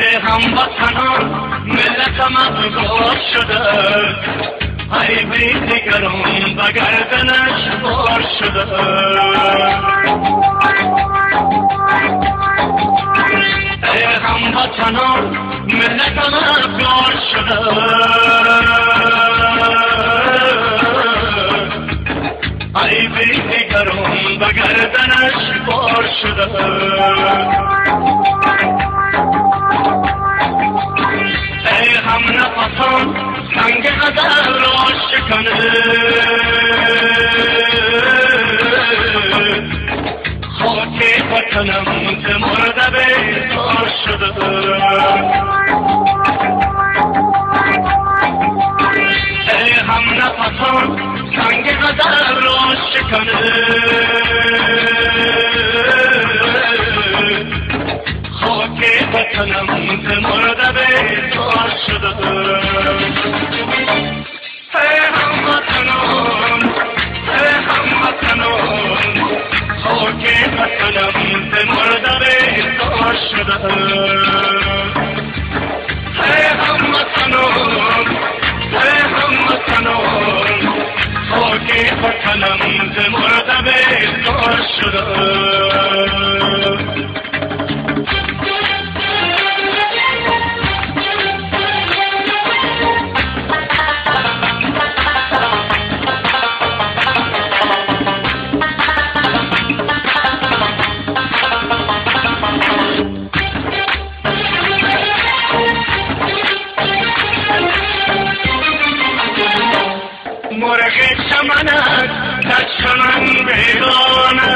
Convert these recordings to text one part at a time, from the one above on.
ای هموطنان ملتم افگار شده، عیب دیگران به گردنش بار شده. ای هموطنان ملتم افگار شده، عیب دیگران به گردنش بار شده. ای هم نفسان سنگ قدر را شکنه، خاک وطنم ز مرده بیزار شده. ای هم نفسان سنگ قدر را شکنه، خاک وطنم ز مرده بیزار شده. ای هموطنان، ای هموطنان، خاک وطنم ز مرده بیزار شده. ای هموطنان، ای هموطنان، خاک وطنم ز مرده بیزار شده. مرغ چمنت در چمن بیگانه،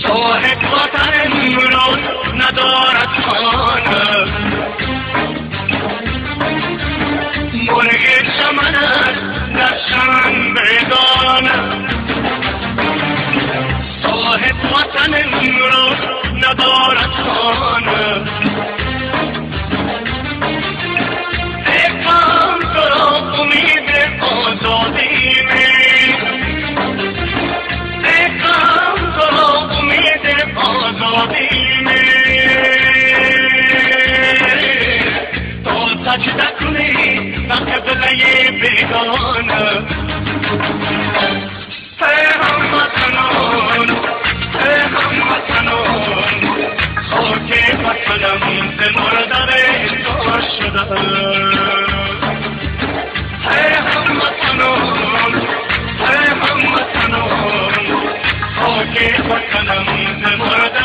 صاحب وطن امروز ندارد خانه. مرغ چمنت در چمن بیگانه، صاحب وطن امروز ندارد خانه. امید آزادی می، ای کم تو را امید آزادی می، تو سجده کنی به قبله بیگانه. ای هموطنان، ای هموطنان، خاک وطنم ز مرده بیزار شده. ای هموطنان، ای هموطنان، خاک وطنم ز مرده